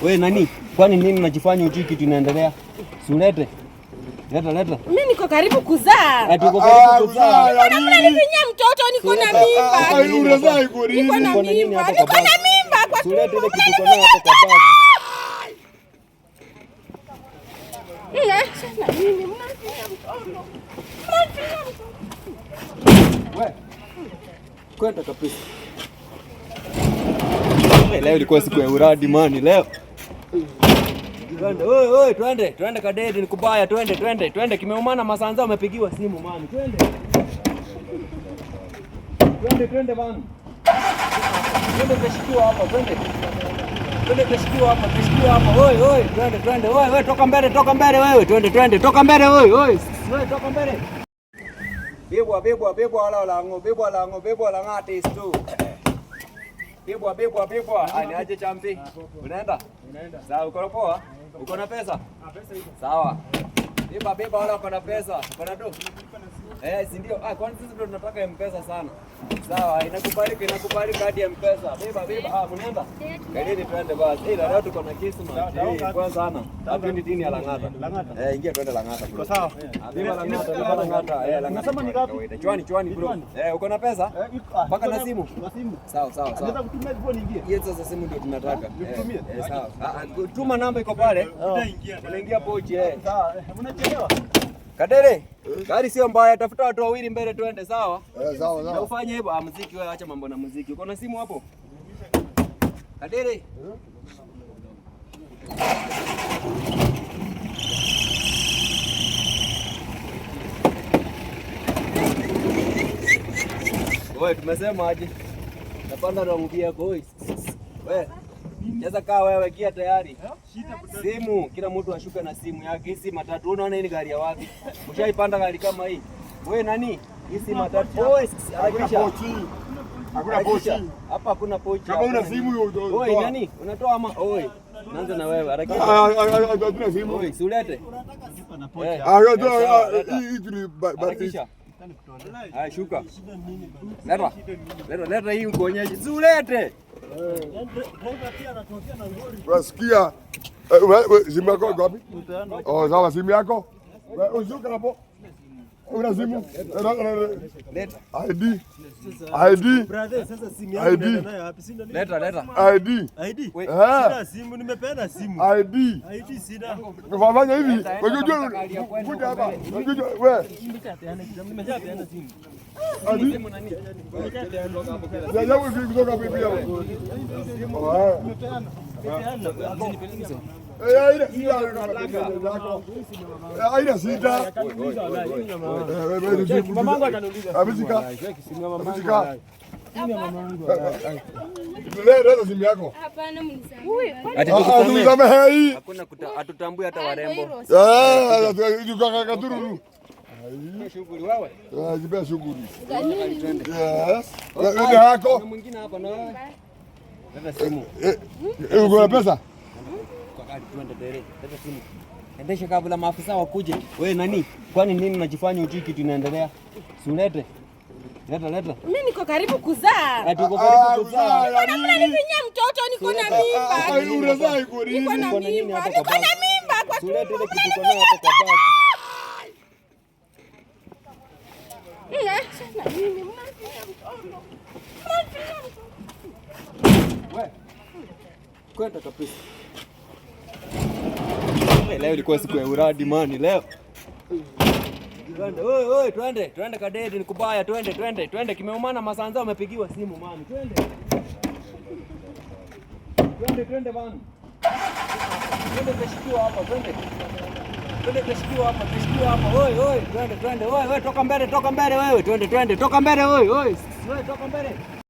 We nani? Kwani nini unajifanya ujui kitu inaendelea? Si ulete. Leta leta. Mimi niko karibu kuzaa. Ati uko karibu kuzaa. Mbona mnanifinyia mtoto? Niko na mimba. Unazaa iko nini? Niko na Uko na nini mimba. hapo kwa Niko na bag? mimba kwa Si ulete tumbo. ile kitu uko nayo hapo kwa bag. Mnaacha mimi, mnanifinyia mtoto. Mnanifinyia mtoto. We. Kwenda kabisa. Leo ilikuwa siku ya uradi mani leo. Twende, oi oi, twende, twende kadedi ni kubaya, twende, twende, twende kimeumana masanza umepigiwa simu mani. Twende. Twende, twende bana. Twende tutashikiwa hapa, twende. Twende tutashikiwa hapa, tutashikiwa hapa. Oi oi, twende, twende. Oi, oi, toka mbele wewe. Twende, twende, toka mbele oi, oi. Wewe toka mbele. Bebwa, bebwa, bebwa wala lango, bebwa lango, bebwa langati tu. Bebwa, bebwa, bebwa. Ah, ni aje champi? Unaenda? Unaenda. Sawa, uko poa? Uko na pesa? Ah, pesa iko. Sawa. Beba, beba wala uko na pesa. Uko na do? Eh, si ndio? Ah, kwani sisi ndio tunataka M-Pesa sana. Sawa, inakubalika, inakubalika hadi M-Pesa. Beba, beba. Ah, mnaenda? Kaeni twende basi. Eh, leo tuko na Christmas. Eh, kwa sana. Hapo ni dini ya Lang'ata. Lang'ata. Eh, ingia twende Lang'ata. Iko sawa. Beba Lang'ata, beba Lang'ata. Eh, Lang'ata. Unasema ni ngapi? Chwani, chwani bro. Eh, uko na pesa? Mpaka na simu? Sawa, sawa, sawa. Hiyo sasa simu ndio tunataka. Eh, sawa. Ah, tuma namba iko pale. Unaingia pochi eh. Sawa, unachelewa. Kadere, gari sio mbaya, tafuta watu wawili mbele twende, sawa? Eh, sawa Na sawa. ufanye hivyo, ah, muziki wewe, acha mambo na muziki. Uko na simu hapo? Kadere. Wewe tumesema aje? Napanda wrong vehicle. Oi. Wewe. Sasa kaa wewe kia tayari. Simu, kila mtu ashuke na simu yake. Hii si matatu. Unaona hii ni gari ya wapi? Ushaipanda gari kama hii? Wewe nani? Hii si matatu. Oi, Hakuna harakisha. pochi. Hakuna pochi. Hapa hakuna pochi. Kama una hakuna simu nini. hiyo Oi, nani? Unatoa ama? Oi. Naanza na wewe. Harakisha. Hatuna simu. Oi, si ulete. Eh, Ah, sawa, leta. hii tuli Harakisha. Haya, shuka. Leta. Leta, leta hii nikuonyeshe. Si ulete. Unasikia? Simu yako iko wapi? Oh, sawa, simu yako. Ushuka hapo. Una simu? Leta. ID. ID. Brother, sasa simu yangu ID. naenda nayo wapi? Sina nini? Leta, leta. ID. ID? We- Eh. Sina simu, nimepeana simu. ID. ID sina. Fanya hivi. Enda, enda Unajua tafuta gari ya kwenda kuja huko hapa. mbele. Unajua wewe. Nimeshapeana simu. ID. Simu nani? Ya ya wewe kutoka hapo hivi hapo. Oh. Eh, haina shida. Haina shida. Mamangu ataniuliza. Ameshika. Ameshika. Leta simu yako. Hapana, mnisamehe. Ati Ah, tukusamehe. tukusamehe hii. Hakuna hatutambui hata warembo. Eh, katururu. Shughuli wewe. Eh, jipea shughuli. Twende. Yes. Leta yako. Kuna mwingine hapa na wewe. Leta simu. Eh, eh, uko na pesa? Kwa gari twende dere. Leta simu. Endesha kabla maafisa wakuje. Wewe nani? Kwani nini unajifanya ujui kitu inaendelea? Si ulete. Leta, leta. Mimi niko karibu kuzaa. Ati uko karibu kuzaa. Mbona mnanifinyia mtoto? Niko na mimba. Unazaa iko nini? Niko na Uko na nini mimba. hapo kwa Niko na bag? mimba kwa Si ulete tumbo. ile kitu uko nayo hapo kwa bag. Mnaacha na mimi, mnanifinyia mtoto. Mnanifinyia mtoto. We. Kwenda kabisa. Leo ilikuwa siku ya uradi mani leo. Twende, oi oi, twende, twende kadedi ni kubaya, twende, twende, twende kimeumana masanza umepigiwa simu mani. Twende. Twende, twende bana. Twende tutashikiwa hapa, twende. Twende tutashikiwa hapa, tutashikiwa hapa. Oi oi, twende, twende. Oi, oi, toka mbele, toka mbele wewe. Twende, twende, toka mbele oi, oi. Wewe toka mbele.